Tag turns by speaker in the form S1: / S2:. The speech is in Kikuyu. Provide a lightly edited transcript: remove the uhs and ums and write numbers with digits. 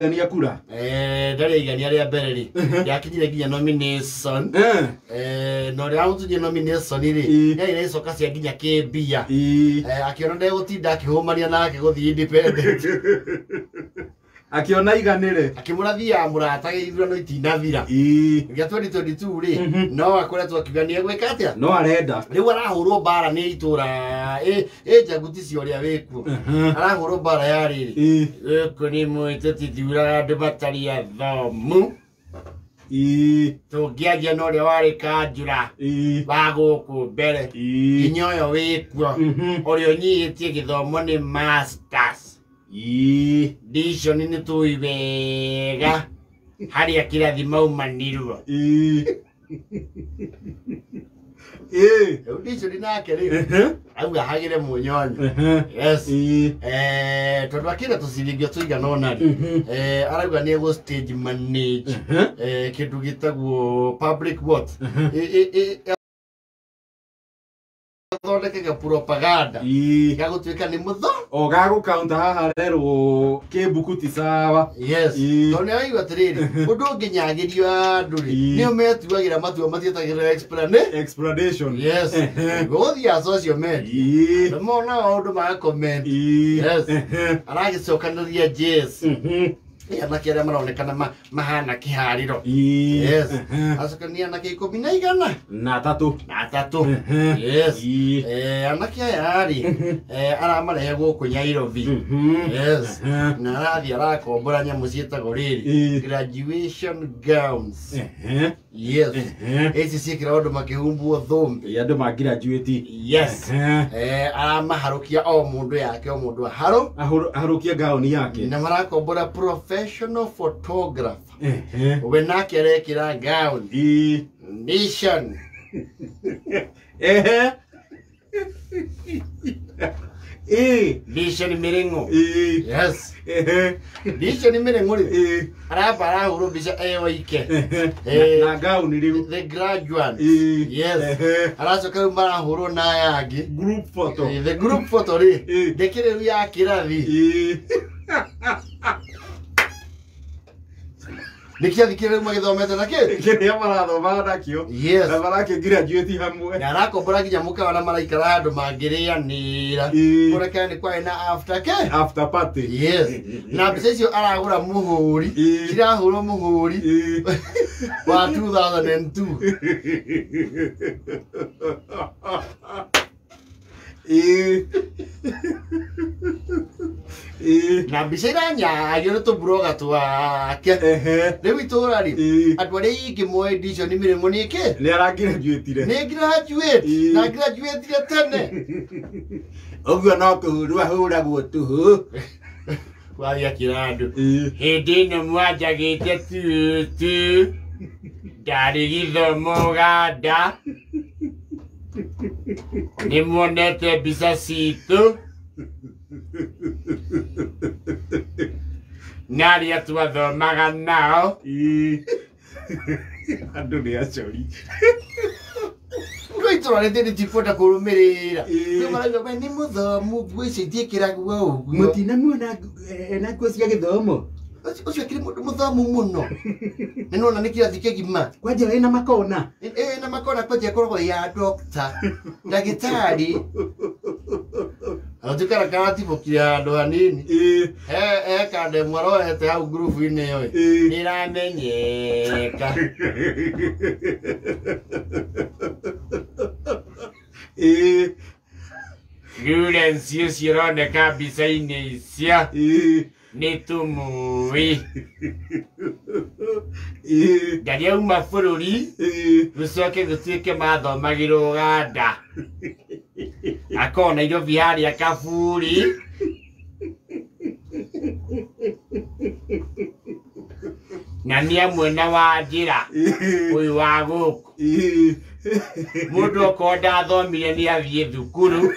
S1: Aigania kura.
S2: Ndarĩ aigania rĩa mbere rĩ, yakinyire nginya nomination. Na ũrĩa wamũtunyire nomination rĩ, yarĩ na icoka cia nginya kĩmbia. Akĩona ndegũtinda akĩhũmania nake gũthiĩ independent.
S1: Akiona iganĩre.
S2: Akĩmũrathia mũrata gĩithurano itinathira. Gĩa 2022 rĩ, no akoretwo akiuga nĩ egwĩka atĩa?
S1: No arenda.
S2: Rĩu arahũrwo mbara nĩ itũra ĩ njaguti cia ũrĩa wĩkuo. Arahũrwo mbara ya rĩrĩ. Gũkũ nĩ mũĩ tũtithuraga andũ matarĩ athomu. Tũngĩanjia na ũrĩa warĩ kanjũra wa gũkũ mbere. Nginya ũyũ wĩkuo. Ũrĩa ũnyihĩtie gĩthomo nĩ masters. Dishon nĩ tũĩ wega harĩa kĩrathi maumanirwo. Rĩu Dishon nake rĩ, auga hagĩre mũnyonyo. Yes. Tondũ akĩra tũciringio tũigana ũna rĩ, arauga nĩ egũ stage manage kĩndũ gĩtagwo public what? Athondeke propaganda ga gũtuĩka nĩ mũtho.
S1: O gagũkaunta haha rerwo kĩmbuku ti sawa.
S2: Yes. Tondũ nĩ araigua atĩrĩrĩ, ũndũ ũngĩnyagĩrio andũ rĩ, nĩo metuagĩra matua matietagĩrĩra explanation.
S1: Explanation.
S2: Yes. Gũthiĩ social media. Nĩ mona maũndũ ma comment. Yes. Aragĩcokanĩria Jess. Nĩ anake arĩa maronekana mahana kĩharĩro. Yes. Acokania anake 13
S1: Na 3.
S2: Na 3. Yes. Anake aya rĩ, aramarehe gũkũ Nairobi. Yes. Na arathiĩ arakombora nyamũ ciĩtagwo rĩrĩ, graduation gowns. Yes. Ici ciĩkĩragwo andũ makĩhumbwo thũmbĩ.
S1: Andũ ma graduate.
S2: Yes. Aramaharũkia o mũndũ yake, o mũndũ aharũ.
S1: Aharũkia gauni yake.
S2: Na marakombora professional photographer. We nake arekĩra gown. Nation. Nation Mĩrĩng'ũ. Yes. Nation Mĩrĩng'ũ rĩ, aramba arahũrwo mbica ĩyo ike.
S1: Na gauni rĩu.
S2: The graduate. Yes. Aracoka rĩu marahũrwo na aya angĩ.
S1: Group photo.
S2: The group photo rĩ, ndĩkĩrĩ rĩu ya kĩrathi. Nĩ kĩrathi kĩrĩa rĩu magĩthomete na kĩ?
S1: Kĩrĩa marathomaga nakĩo.
S2: Yes.
S1: Na marakĩ graduate hamwe.
S2: Na arakombora nginya mũkawa na maraikara handũ mangĩrĩanĩra. Kũreka nĩ kwarĩ na after ke?
S1: After party.
S2: Yes. Na mbica icio aragũra mũhũri. Cirahũrwo mũhũri. Wa 2002. Na mbica iranyagio nĩ tũburoga twake. Rĩu itũra rĩ, andũ arĩa aingĩ moĩ Dishon Mĩrĩng'ũ nĩ kĩ?
S1: Nĩ aragraduatire.
S2: Nĩ graduate. Na graduatire tene.
S1: Ũguo no kũhũrwo ahũragwo tũhũ.
S2: Wathiĩ akĩra andũ. Hĩndĩ ĩno mwanjagĩte tutu. Ndarĩ gĩthomo Ũganda. Nĩ muonete mbica citũ. Na arĩa twathomaga nao.
S1: Andũ nĩ acori.
S2: Ndũ itũra rĩthĩ rĩtikwenda kũrũmĩrĩra. Rĩu marauga we nĩ mũthomu, nguo icio itiĩkĩragwo ũguo.
S1: Mũtinamuona ena nguo cia gĩthomo.
S2: Ũcio akĩrĩ mũndũ mũthomu mũno. Nĩ nĩwona nĩ kĩrathi kĩgima.
S1: Kwanja wĩna makona.
S2: Ĩna makona kwanja ĩkoragwo ya doctor, ndagĩtarĩ. Gatuĩka karatibũkire handũ hanini. He kandemwa aroete hau ngurubu-inĩ ĩyo. Nĩ ĩramenyeka. Lawrence ũcio ũroneka mbica-inĩ icio. Nĩ tũmũĩ. Ndarĩ auma bũrũri, gũcoke gũtuĩke mathomagĩra Ũganda. Akorwo Nairobi harĩa Kaburi. Na nĩ amwe na wa njĩra ũyũ wa gũkũ. Mũndũ okorwo ndathomire nĩ athiĩ thukuru.